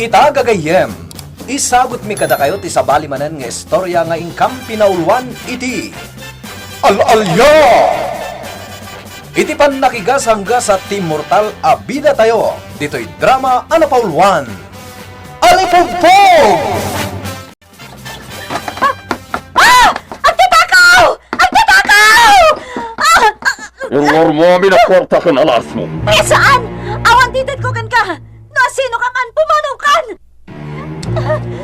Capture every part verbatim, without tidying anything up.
Ita gagayyem, isagutmi kadakayo ti sabali manen nga istorya nga inkam pinauluan iti Al-alya! Iti pannakigasanggasat ti immortal a bidatayo ditoy drama a napauluan, Alipugpog! Ah! Agtatakaw! Agtatakaw! Ah! Ah! Iruarmo amin a kuarta ken alasmo. Ay, saan? Awan ti itedko kenka. No asinoka man, pumanaw kan!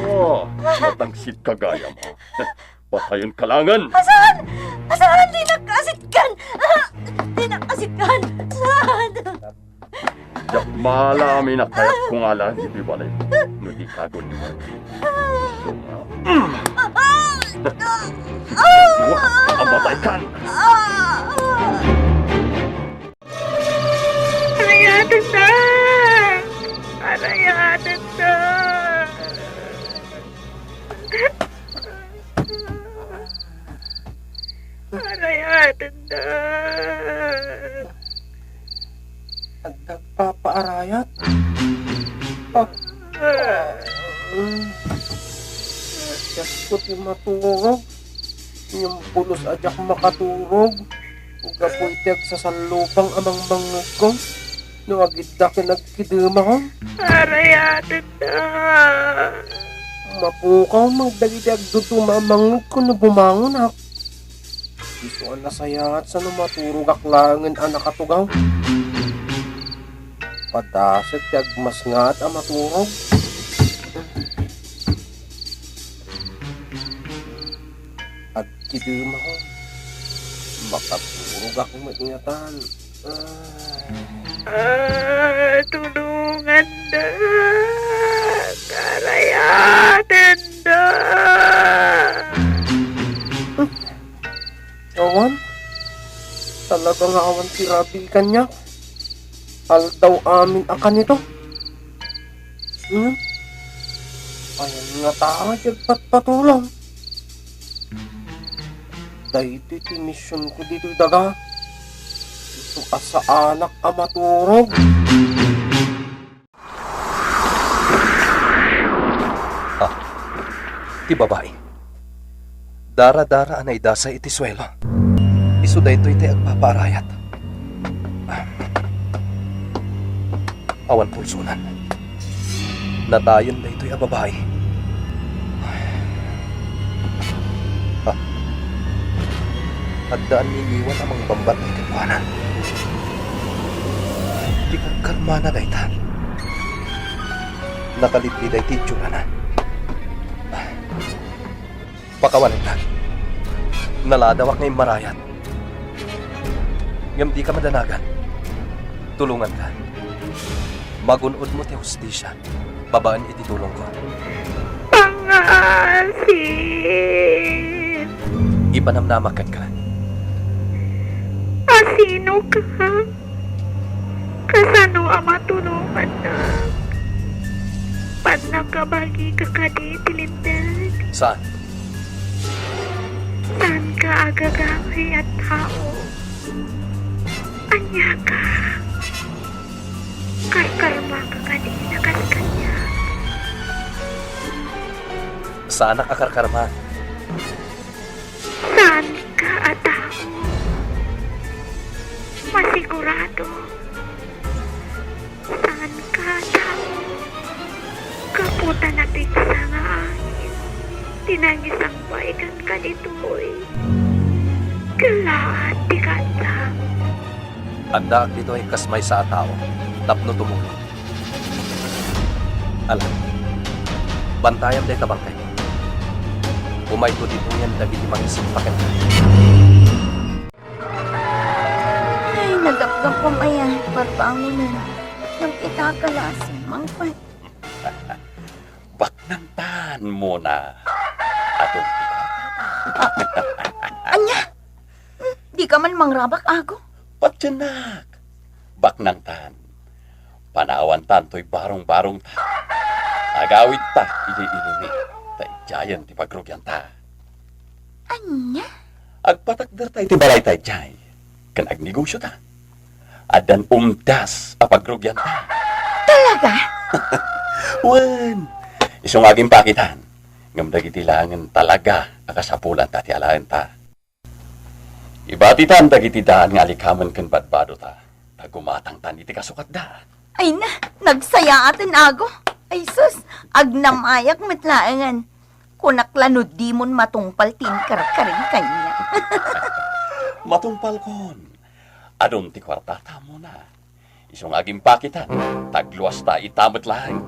Oh, matangsit ka gayam, ha? Patayon ka langen! Asan? Asan? Dinak asitgan! Ah! Dinak asitgan! Saan? Diak maala amin a kayatko nga alaen ditoy balay no di ka aguniwan. Amatay kan! Arayatenda! Arayatenda! Arayatenda! Adda agpapaarayat? Ah. Ah. Diasko ti maturog. Ngem pulos a diak makaturog. Gapu iti agsasallubang a mangmangngegko. No agidda ken agkidemako. Arayatenda! Mapukaw man dagiti agduduma a mangngegko no bumangonak. Isu a nasayaat sano maturogak laengen a nakatugaw. Padasek ti agmasngaat a maturog. Agkidemako. Makaturogak met ngatan. Ah. Ah, tulongandak. Arayatenda. Awan. Talaga nga awan ti rabii kaniak. Aldaw amin a kanito. Hmm? Ayan nga tao ti agpatpatulong. Daytoy ti misionko ditoy daga. Isu a saanak a maturog. Ah, ti babai. Dara-dara a naidasay iti suelo. Isu daytoy ti agpapaarayat. Awan pulsonan. Natayen daytoy a babai. Ah. Addaan ni Niwan a mangbambantay kenkuana. Ti karkarmana dayta. Nakalippiday ti itsurana. Pakawanenka. Naladawak nga immarayat. Ngem dika madanagan. Tulonganka. Magun-odmo ti hustisia babaen iti tulongko. Pangasin. Ipanamnamak kenka. Asinoka? Kasano a matulongannak? Pannakabagika kadi ti Linteg? Saan? Saanka a gagangay a tao? Aniaka? Karkarmaka kadi a kas kaniak? Saanak a karkarma. Saanka a tao. Masigurado. Saanka a tao. Gapu ta napigsa nga angin ti nangisangbayan kaditoy. Kellaat ti kaaddak. Addaak ditoy kas maysa a tao tapno tumulong. Ala, bantayam dayta bangkay. Umayto ditoyen dagiti mangisumpa kenka. Ay, nagapgapom aya, parbangonen. Nagkita ka la, simangpet. Baknangtan, Mona. Atum. Ah, ania? Hmm, dika man mangrabak, Ago? Patiennak. Baknangtan. Panawantan toy barong-barongta. Agawidta idiay inumi, ta idiayen ti pagrugianta. Ania? Agpatakderta iti balayta idiay, ken agnegosiota. Addan umdas a pagrugianta. Talaga? Wen, isu nga agimpakitan. Ngem dagiti laengen talaga a kasapulanta ti alaenta. Ibatitan dagiti daan nga alikamen ken badbadota, ta gumatangtan iti kasukatda. Ay na, nagsayaaten, Ago. Ay sus, agnamayak met laengen. Kunak la no dimon matungpal ti inkarkarim kaniak. Matungpalkon. Adun ti kuartata, Mona. Isu nga agimpakitan, ta agluasta ita met laeng.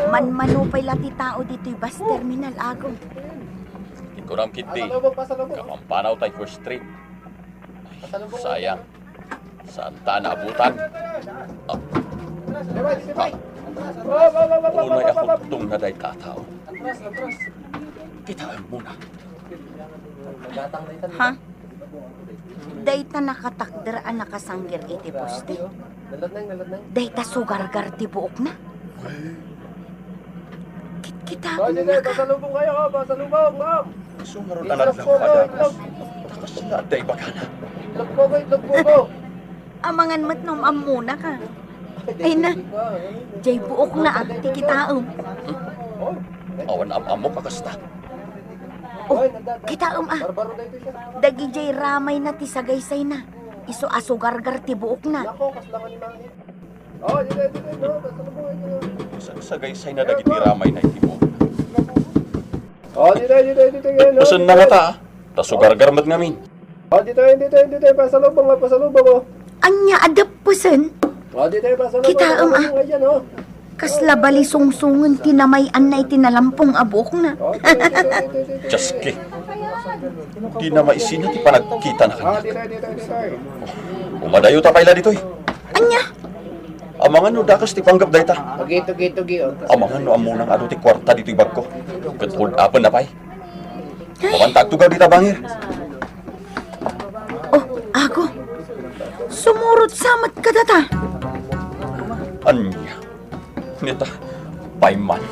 Manmano pay la ti tao ditoy bus terminal, Ago. Ti kunam ketdi, kapampanaw tay first trip. Ay, sayang. Saanta a naabutan. Ah. Ha? Unay a kudtongna dayta a tao. Kitaem, Mona. Ha? Dayta nakatakder a nakasangger iti poste. Dayta sugargar ti buokna. Kitkitaenna ka. Pasalubong kayo, ha? Pasalubong, ma'am. Isu ngarud a nadlaw a dagus. Kasla adda ibagana. Itlog pugo, itlog pugo. Amangan met no am-ammona ka. Ay na, jay buokna a ti kitaem. Awan am-ammok a kasta. Oh, kitaem a. Dagijay ramayna ti sagaysayna. Isu a sugargar ti buokna. Sa-, sagaysayna dagiti ramayna iti buokna. Oh, ditoy, ditoy, ditoy, ngayon, oh. Pasenna ngata, a. Ta sugargar met ngamin. Oh, ditoy, ditoy, ditoy, pasalubong, ah, pasalubong, oh. Ania a depesen? Oh, ditoy, pasalubong, kitaem a. Pasalubong, ayan, oh. Kasla balisungsongen ti namay-anna iti nalampong a buokna. Oh, ditoy, ditoy, ditoy, ditoy. Jaski. Dina maisina ti panagkitana kaniak. Oh, ditoy, ditoy, ditoy. Umadayota pay la ditoy. Ania? Amangan no dakas ti panggep dayta. Tugi, tugi, tugi, oh. Amangan no ammonang adu ti kuarta ditoy bagko. Ket hold-upenna pay. Awan ta agtugaw dita bangir. Oh, Ago. Sumurot sa met kadata. Ania? Nita, payman.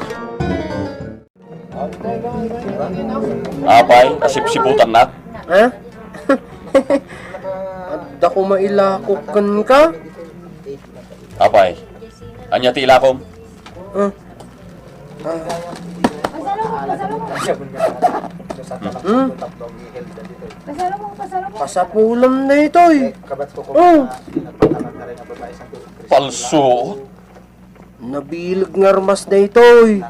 Apay, asipsiputannak? Ha? Adda ko mailakok kenka? Apay, ania ti ilakom? Ah. Ah. Hmm? Pasapulam daytoy. Oh. Palsuot? Nabileg nga armas daytoy.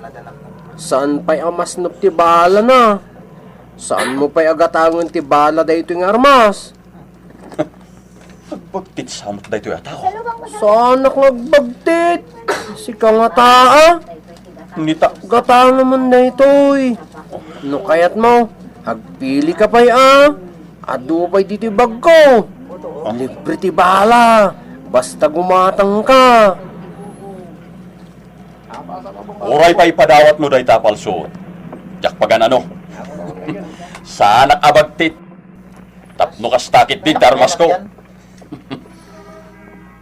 Saan pay a masnop ti balana. Saanmo pay a gatangen ti bala daytoy nga armas. Agbagtit sa met daytoy a tao. Saanak nga agbagtit. Sika ngata a. Nita. Gatangen man daytoy. No kayatmo, agpili ka pay a. Adu pay ditoy bagko. Libre ti bala. Basta gumatang ka. Uray pay padawatmo dayta a palsuot. Diak pagan-ano. Saanak a bagtit. Tapno kasta ketdi ti armasko.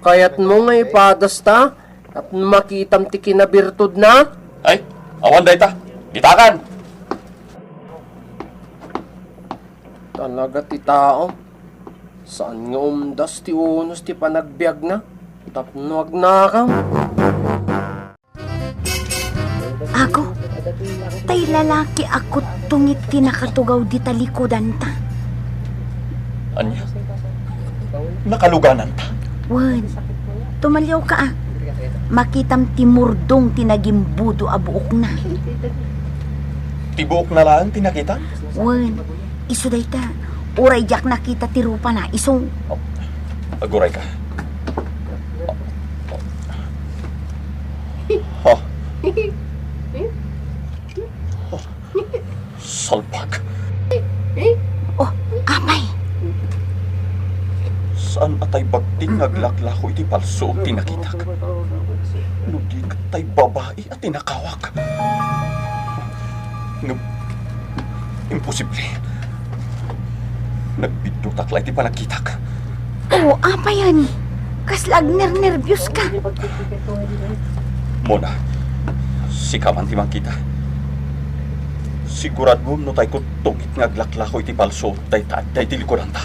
Kayatmo nga ipadasta tapno makitam ti kinabirtudna? Ay, awan dayta. Gitakan! Talaga ti tao. Saan nga umdas ti unos ti panagbiagna tapno agnakam? Ago, tay lalaki a kuttungit ti nakatugaw dita likudanta. Ania? Nakalugananta? Wen, tumaliawka a. Makitam ti murdong ti nagimbudo a buokna. Ti buokna laeng ti nakitam? Wen, isu dayta. Uray diak nakita ti rupana, isu. Oh, agurayka. Ha? Salbag. Oh, apay. Saan a tay bagting nga aglaklako iti palsuot ti nakitak? No di ket tay babai a tinakawak. Ngem, imposible. Nagbiddutak la iti panagkitak. Oh, apay, ani? Kasla agnernerbios ka. Mona, sika man ti mangkita. Siguradom no tay kuttungit nga aglaklako iti palsuot dayta adda iti likudanta.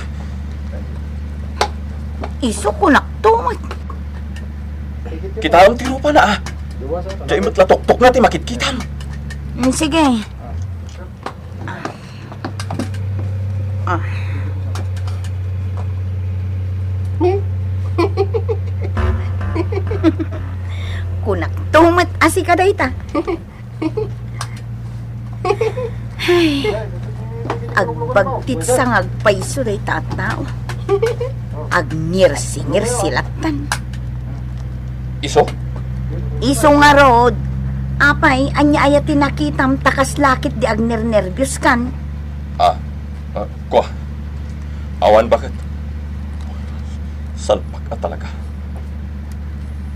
Isu kunakto met. Kitaem ti rupana, a. Diay met la toktok na ti makitkitam. Mm, sige. Ah. Kunak to met a sika dayta. Ay, agbagtit sa nga agpayso dayta a tao. Agngirsi-ngirsi lattan. Isu? Isu ngarud. Apay, ania aya ti nakitam ta kasla ket di agnernerbios kan? Ah, ah, kua. Awan baket. Salpak a talaga.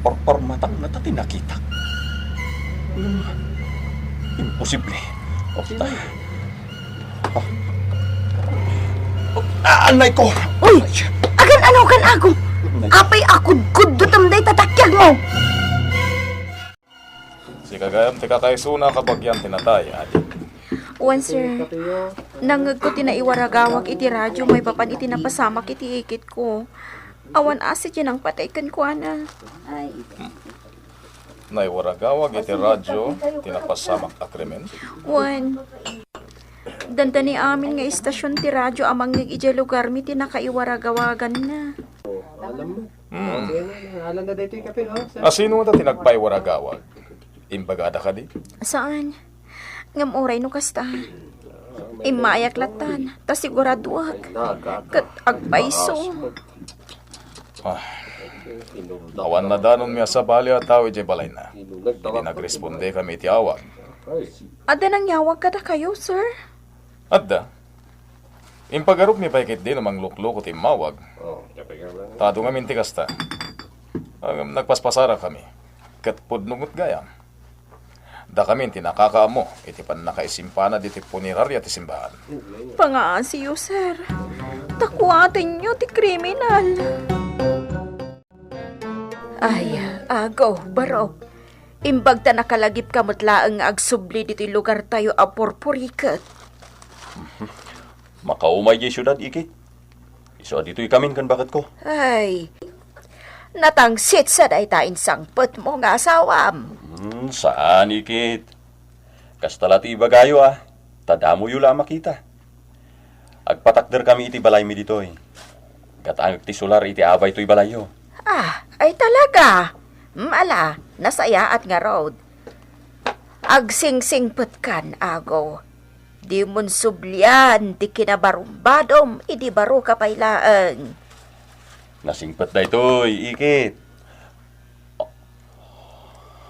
Parparmatang na ta ti nakitak. Ngem, imposible. Opta. Ah. Ah, anay ko! Uy! Anay. Agan ano kan ako? Anay. Apay a kudkuddutem dayta takiag mo? Sika gayam ti kakaisuna kabagian ti natay, adi. Wen, sir. Nangngegko ti naiwaragawag iti radio maipapan iti napasamak iti ikit ko. Awan asi ti nangpatay kenkuana. Naiwaragawag iti radio ti napasamak a krimen? Wen. Dandani amin nga istasion ti radio a mangngeg idiay lugarmi ti nakaiwaragawaganna. Hmm. A sino ngata ti nagpaiwaragawag? Imbagada kadi? Saan? Ngem uray no kasta, immayak lattan, ta siguraduak. Ket agpayso. Ah, awan nadanonmi a sabali a tao idiay balayna. Idi nagrespondekami iti awag. Adda nangyawag kadakayo, sir? Adda. Impagarupmi pay ketdi no manglukloko ti immawag. Ta adu ngamin ti kasta. Ngem nagpaspasarakami. Ket pudno met gayam. Dakamin ti nakakaammo iti pannakaisimpana ditoy puneraria ti simbahan. Pangaasiyo, sir. Ta kuatenyo ti kriminal. Ay, ago, barok. Imbag ta nakalagipka met laeng nga agsubli ditoy lugartayo a purpuriket. Makaumay diay siudad, Iki. Isu a ditoy kamin ken baketko. Ay, natangsit sa dayta insangpetmo nga asawam. Hmm, saan, Ikit. Kasta la ti ibagayo, a. Ta damoyo la a makita. Agpatakderkami iti balaymi ditoy. Gatangek ti solar iti abay toy balayyo. Ah, ay talaga? Hmm, ala, nasayaat ngarud. Agsingsingpetkan, ago. Dimon sublian ti kinabarumbadom idi baro ka pay laeng. Nasingpet daytoy, Ikit.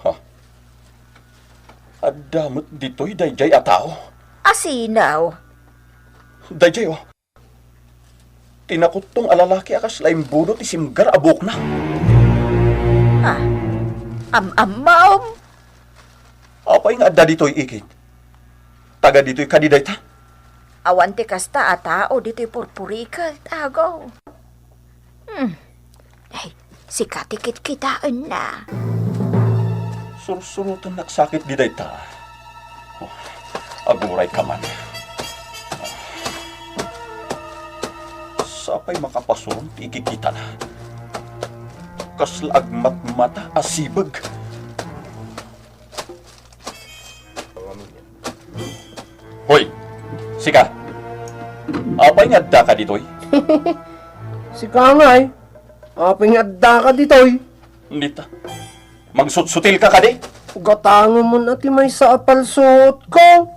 Ha? Adda met ditoy daydiay a tao? Asino? Daydiay, o. Ti nakuttong a lalaki a kasla imbuno ti simgar a buokna. Ah, am-ammom? Apay nga adda ditoy, Ikit? Taga ditoy kadi dayta? Awan ti kasta a tao ditoy purpuriket, ago. Hmm. Ay, sika ti kitkitaenna. Sursurotennak sakit di dayta. Oh, aguray ka man. Sapay makapasuron ti ikikitana. Kasla agmatmata a sibeg. Hoy, sika! Apay nga addaka ditoy? Sika ngay, apay nga addaka ditoy? Dita. Magsutsutil ka kadi? Gatangem met ti maysa a palsuotko.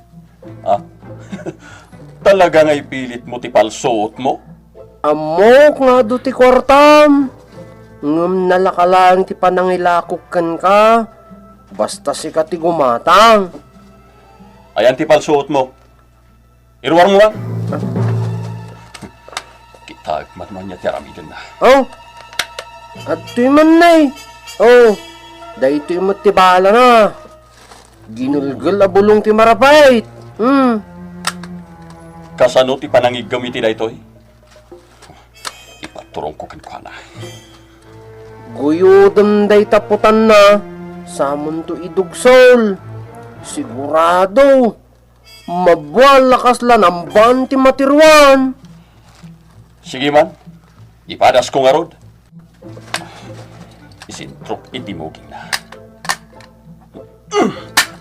Ah? Talaga nga ipilitmo ti palsuotmo? Ammok nga adu ti kuartam, ngem nalaka laeng ti panangilakok kenka, basta sika ti gumatang. Ayan ti palsuotmo. Iruarmo man. Kitaek man man ti aramidenna. Oh, adtoy man, nay. Oh, daytoy met ti balana. Ginulgol a bulong ti marapait. Hmm. Kasano ti panangiggem iti daytoy? Ipaturongko kenkuana. Guyodem dayta putanna, samonto idugsol. Sigurado, mabual a kasla namban ti matiruan. Sige man, ipadasko ngarud. Isintrok iti mugingna.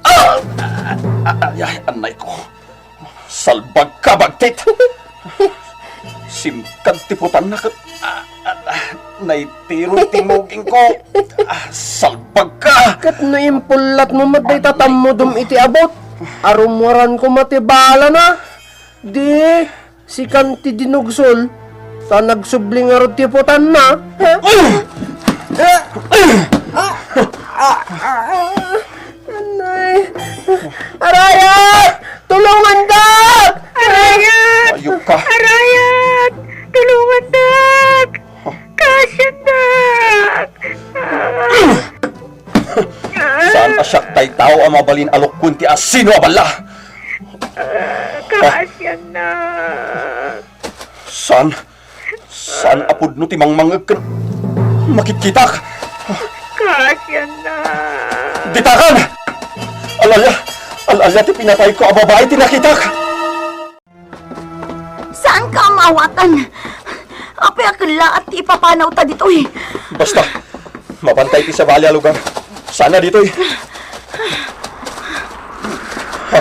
Ah! Ah! Ay, ay, anay ko. Salbag ka, bagtit! Simkad ti putanna ket, ah, ah, ah, naitiro ti muging ko. Ah, salbag ka! Ket no impullat mo met dayta tammudom iti abut, arummuaran koma ti balana. Di, sikan ti dinugsol, ta nagsubli ngarud ti putanna. Anay! Arayat! Tulungandak! Arayat! Ayup ka. Arayat! Tulungandak! Kaasiandak! Saan a siak tay tao a mabalin a lukkuen ti asino a balla? Kaasiannak! Saan? Saan a pudno ti mangmangngeg ken makitkitak? Kaasiannak! Ditakan! Al-alia! Al-alia ti pinatayko a babai ti nakitak! Saanka a maawatan? Apay a kellaat ti ipapanawta ditoy? Basta, mapantay ti sabali a lugar. Sana ditoy. Ha?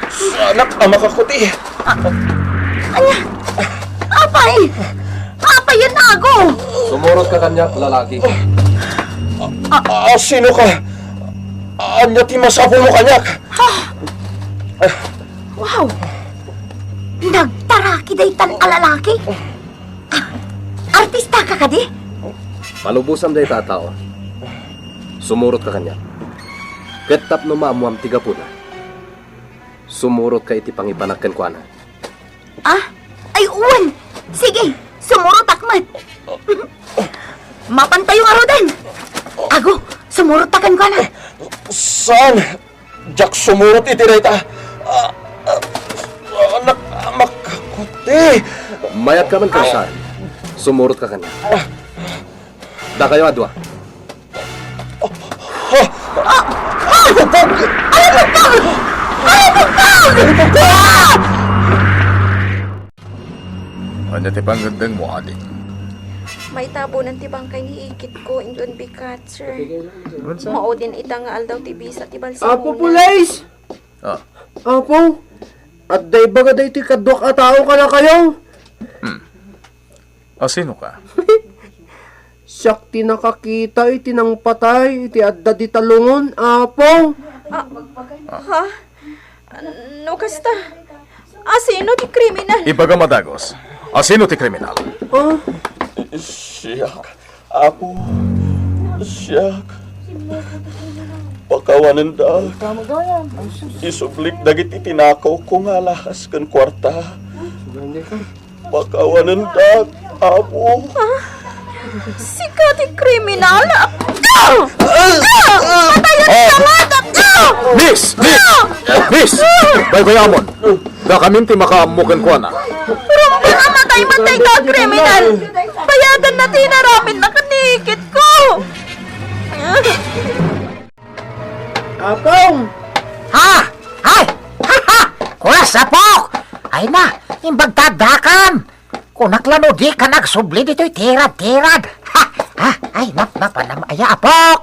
Saanak a makakuti. Ania? Apay! Apay yan, ago! Sumurot ka kaniak, lalaki. A-, a-, sino ka? Ania ti masapulmo kaniak? Ha? Wow! Nagtaraki daytan a lalaki? Ah, artista ka kadi? Malubosam dayta a tao. Sumurot ka kaniak. Ket tapno maammoam ti gapuna, sumurot ka iti pangipanak kenkuana. Ah? Ay, wen! Sige, sumurotak met. Mapantayo ngaruden. Ago, sumurot ta kenkuana. Saan? Diak sumurot iti dayta. Ah, ah, anak, makakuti. Mayat ka man, Kasan. Sumurot ka kaniak. Dakayo a dua. Ah, ah, ah, ibugbog! Ay, ibugbog! Ay, ibugbog! Ah! Ania ti pangngeddengmo, ading? Maitabunan ti bangkay ni ikitko, inton bigat, sir. Unsa? Maudin ita nga aldaw ti bisa ti balsamona. Apo, pulis! Ah. Apo, adda ibaga daytoy kaduak a tao kadakayo. Hmm. Asino ka? Siak ti nakakita iti nangpatay iti adda dita lungon, Apo. Ah, ha? No kasta, asino ti kriminal? Ibagam a dagus. Asino ti kriminal? Ah? Siak, Apo. Siak. Pakawanendak. Isublik dagiti tinakawko nga alahas ken kuarta. Pakawanendak, Apo. Ah, sika ti kriminal? Ah! Ah! Patayen ka nga, ah! Miss! Miss! Miss! Baybayamon! Dakamin ti makaammo kenkuana. Rumbeng a matay man dayta a kriminal! Bayadanna ti inaramidna ken ni ikitko! Apong! Ha? Ay! Ha, ha! Kuras, Apok! Ay na, imbag ta addakan! Kunak la no dika nagsubli ditoy tirad-tirad! Ha? Ha? Ay, nap-, napanam aya, Apok!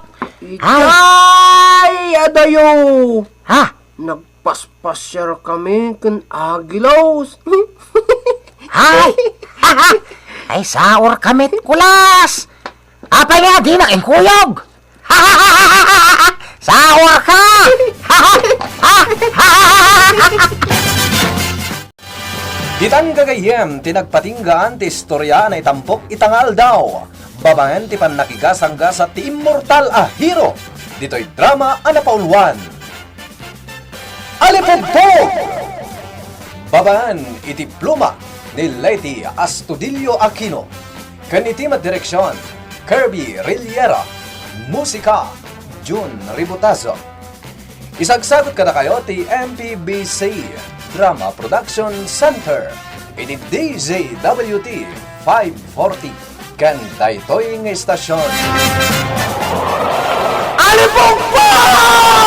Ay! Itay, adayo! Ha? Nagpaspasiar kami ken Agilos. Ay! Ha, ha! Ay, saor ka met, kulas! Apay nga dinak inkuyog? Saor ka! Ditan gagayyem ti nagpatinggaan ti istorya a naitampok ita nga aldaw, babaen ti pannakigasanggasat ti immortal a hero ditoy drama a napauluan. Alipugpog! Babaen iti pluma ni Leyte Astudillo Aquino ken iti met direksion, Kirby Rillera, musika, Jun Ributazo. Isagsagut kadakayo ti M P B C Drama Production Center iti D Z W T five forty. Ken daytoy nga istasion. Alipugpog!